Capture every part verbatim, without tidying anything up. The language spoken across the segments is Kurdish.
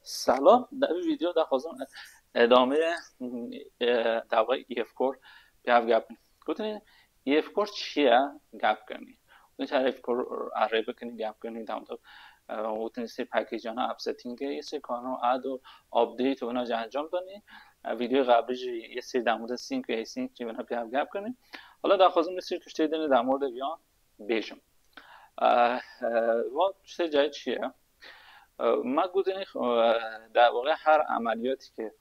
Selam, di vî vîdeo de xwazim edameyê, e, dawayê E F Core pê hev gep bikin. Gotinê E F Core çi ye gep kirinî. Gotinê çare E F Core erê bikinî, gep kirinî, dam de, e, gotinê sê package-ana upsetting ye, sê kano add û update û wina jî encam danî. E, vîdeoyê qeblî jî yê sê dam de sync û async jî wina pê hev gep kirinî. Hala daxwazim yê sê tiştê dinê dam de viyan bêjim. E, e, va tiştê cayê çi ye? E, me gotinê, e, derwaqê her emeliyatî ke,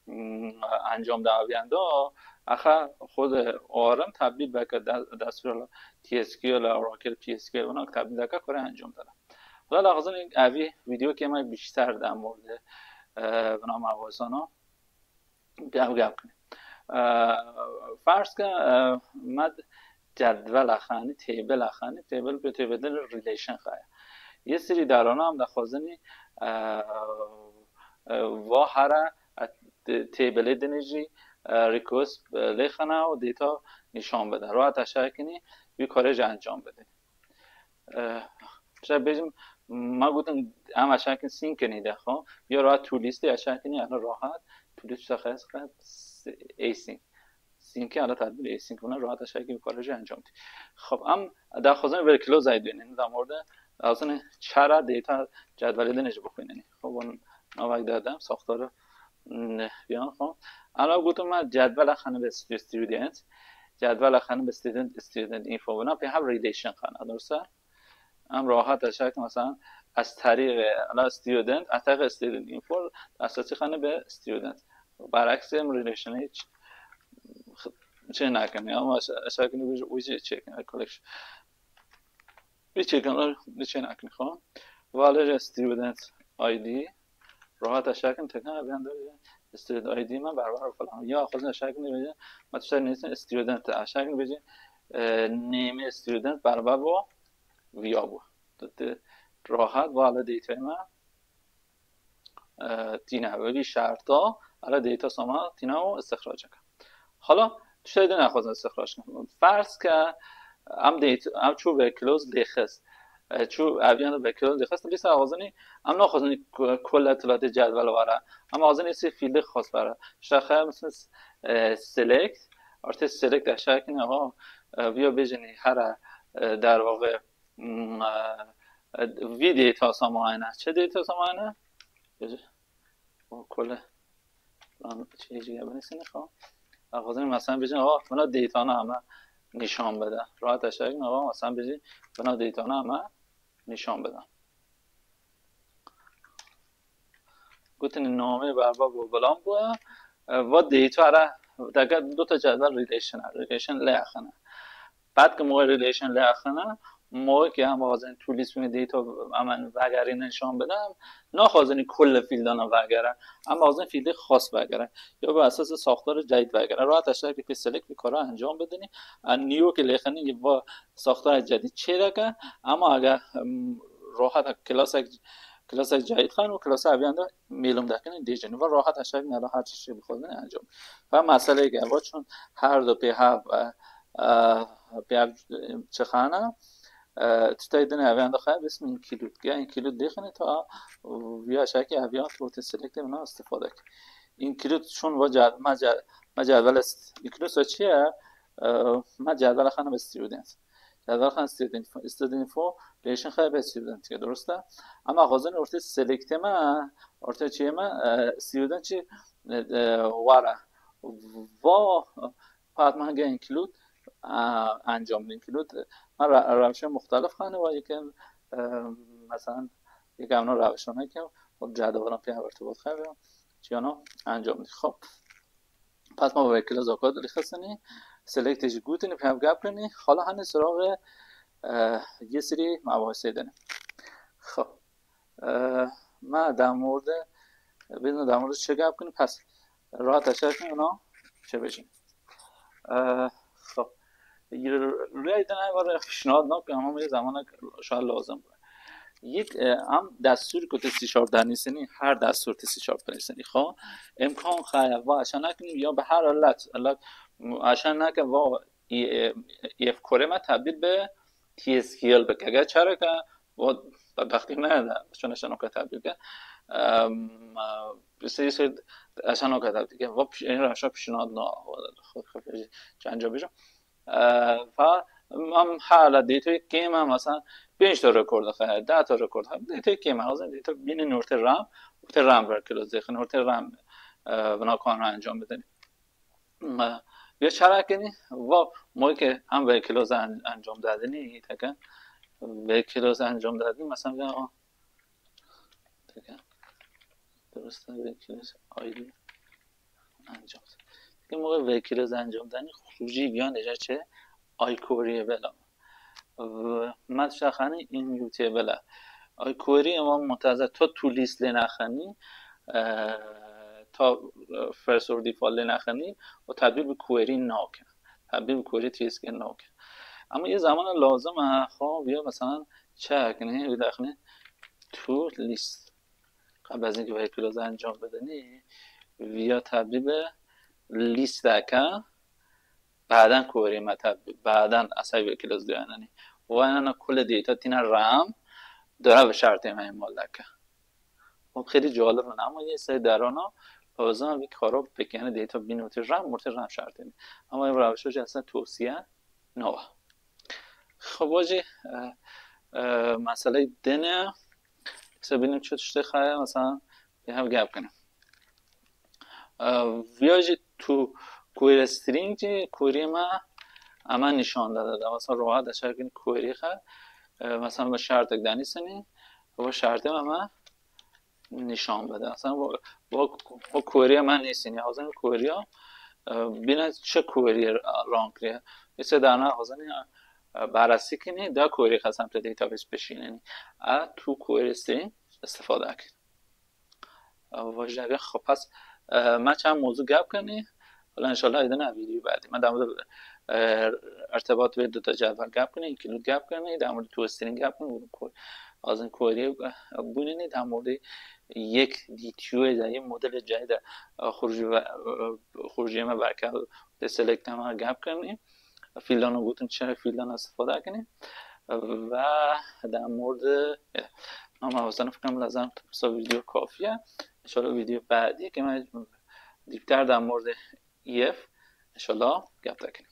mm, encam da aviyendo, axa xud orim tebdîl beke de-, destûra T S Q L, Oracle P S Q L, wina tebdîl deke kore encam dane. Hala lazim evî vîdeokê me bîşter de morde, e, vina me wazano. Gel, gel. E, ferz ke, e, me cedvela xanî, table xanî, table bi table relation xaya. Yê sirî darana em daxwazinî, e, e, va hera, e, t-, table dinê jî, e, request, e, lê xana û data nîşan bide. Rahat aşağı kinî, wî karê jî encam bide. E, işte bêjim, ma gotin, em aşağı kinî sync kinî de, xo. Ya rahat to list aşağı kinî, yani rahat, to list şaxes, async. Sync, yani tedbir async, buna rahat aşağı kinî, wî karê jî encam dî. Xo, em daxwazin ver close ay dönün, da morde, lazim çara data cedvelê dinê jî bixwînî. Xo, bun, navak dadem, saxtarı, mm, yan xo. Ana gotin me cedvela xanî be student. Cedvela xanî be student, student info. Buna pê hev relation xana, doğrusu. Em rahat aşağı mesela ez tarîxê, ana student, ez tarîxê student info, ez tarîxê xanî be student. Beraksê em relation hiç şey nakin. Ama aşağı, aşağı kinî wî jî çêkin, collection. Wî çêkin, wî çê nakin, xo. Valêje student I D, rahat aşağı kinî tekan, ben de student I D me berber falan. Ya xwazin aşağı kinî bêje, ma tişta nêsin student, aşağı kinî bêje, e, nêmê student berber bo, viya bo. Tu, tu rahat, vala data me, e, tîne, wekî şerta, ara data sama tîne û istixraceke. Hala tiştê din em xwazin istixrac kin. Ferz ke em data, em çû ve close lêxist. E, çû eviyan ve close lêxist, lîsa xwazinî, em naxwazinî ku-, kule tilatê cedvel vara. Em xwazinî sê fîldê xas vara. Şaxe, mesela, e, select, artı select aşağı kin, ha, e, viya bêjinî, hera, e, derwaqê, mm, e, e, vî data samayene. Çi data samayene? Bêje, o kule. Lan, şey, şey, ben seni xo. Xwazin mesela bêjin, ha, buna datana heme nîşan bide. Rahat aşağı kin, ha, mesela bêjin, buna datana heme nîşan bide. Gotin namê berba bo, bilan bo. E, va data ara, deke du ta cedvel relation, relation lê axine. Bad ke moy relation lê axine, moy ke em xwazin to list wî data em vegerîne nîşan bide, naxwazin kulle fîldana vegere. Em xwazin fîldê xas vegere. Ya bi esasê saxtarê cedîd vegere. Rahat aşağı ki pê select vî kara encam bidinî. Em nîyo ki lêxinî va saxtarê cedîd çêdeke. Ama eger, em, rahat klasek, klasek cedîd xan û klasa eviyan de mêlim dekin, dêjin. Va rahat aşağı ki nera her çi şey bixwazin encam. Ve meseleyê ki va çun her du pê hev, e, e, pê hev, e, çi xana, e, tiştê din eviyan de xaya bism include. Ya include dêxine ta, e, viya aşağı ki eviyan tu select bina istifade ki. Include çun va ced-, ma ced-, ma cedvel est-, include sa çi ye? E, ma cedvel xana be student. Cedvel xana student info, student info, relation xaya be student ke, durust e? Ama xwazin ortê selectê me, ortê çiyê me, e, student çi, e, e, wara. Va, pat ma henge include, e, encam include. Ma ra-, rewşe muxtelif xane va yekem, e, mesela, yekem no rewşe nekem, o cedvel pê hev irtibat xebe, çiyano encam dî. Xop. Pes ma wekîla zakat lixistinî, selektê jî gotinî, pê hev gap kirinî, xala hanê siraxê, e, yê sirî mebahîsê dinê. Xo, e, me demorde, bêdin demorde çi gap kirin, pes rahat aşağı kirin, ona çi bêjin. E, xo, rêyê din ev re pişnihad nakim, ama bir zamanek şair lazim bû. Yek, e, em destûr ku tu C Sharp denîsinî, her destûr tu C Sharp binîsinî, xo, îmkan xeye va aşa nekinî ya bi her ilet, ilet, aşa neke va, e, e, E F Core me tebdîl bi T S Q L bike. Eger çareke va bedbextî me de, çun aşa nake tebdîl ke. Em, e, sê sê eşan o kadar dike. Va piş-, en raşa pişinat na, çenca bêjim. E, va, em hala dêtoyê kêm e, mesela, pênc to rekord dixe, deh to rekord dixe, dêtoyê kêm e, lazim dêto bînin ortê RAM, ortê RAM verkilo zêxin, ortê RAM, e, vina kan encam bidin. Ma, ya çara kenî, va, moy ke hem verkilo en-, encam dadinî, teke, verkilo encam dadinî, mesela, ya, teke, durust e, verkilo ayrı encam. Teke, moy verkilo encam dadinî, xurcî yan deja çe, ay koriye bela. Met şaxanî in yutê bela. Ay koriye wan mutaze to tu lîst lê naxenî, e, ta, e, first or default lê naxenî û tebdîl bi query nake. Tebdîl bi query T S Q nake. Ama yê zamana lazim e, xo, viya mesela çekinî, vî daxinî tu lîst. Qebl ez ê verkilo encam bidinî, viya tebdîl bi lîst deke, baden query me tebdîl, baden esay verkilo duyane. Û enana kule dêta tîne RAM, dora bi şartê me mal deke. O xêlî calib in, ama yê sey derana, lazim vî karo pekene dêta bîn ortê RAM, ortê RAM şartê ne. Ama ev ravişo jî aslında tavsiye nava. Xwe jî, e, e, meseleyê din e. Mesela bînin çi tiştê xeye, mesela, bi hev gep kine. E, viya jî tu query string jî query me eme nîşan dede. Mesela roha de şekin query xe, e, mesela bi şartek denîsinî, bu şartê me me nîşan bide. Mesela bu, bu, bu query me nîsîn, ya, o zaman query, e, bîne çi query ran kiriye. Mesela dana, o zaman, e, barasi kinî, da query xesem te database bişînî. E, tu query string istifade kir. Vajî xwe pes, e, me çend mewzû gep kirinî. Wala înşallah êdî ne vîdeo badî. Me demû de, e, irtibat vê du te cevher gep kirinî, include gep kirinî, demû de tu string gep kirinî, û ku-, azin query, e, bûnî, demû de yek D T U de, yek modelê cayî de, e, xurcî ve, e, xurcî me verkar de select me gep kirinî. Fîldana gotin çi fîldana istifade kinî. Ve demû de, e, ama hozan fikrim lazim tu pirsa vîdeo kafiye. Înşallah vîdeo badî ke me dîpter demû de yev, înşallah gep tekin.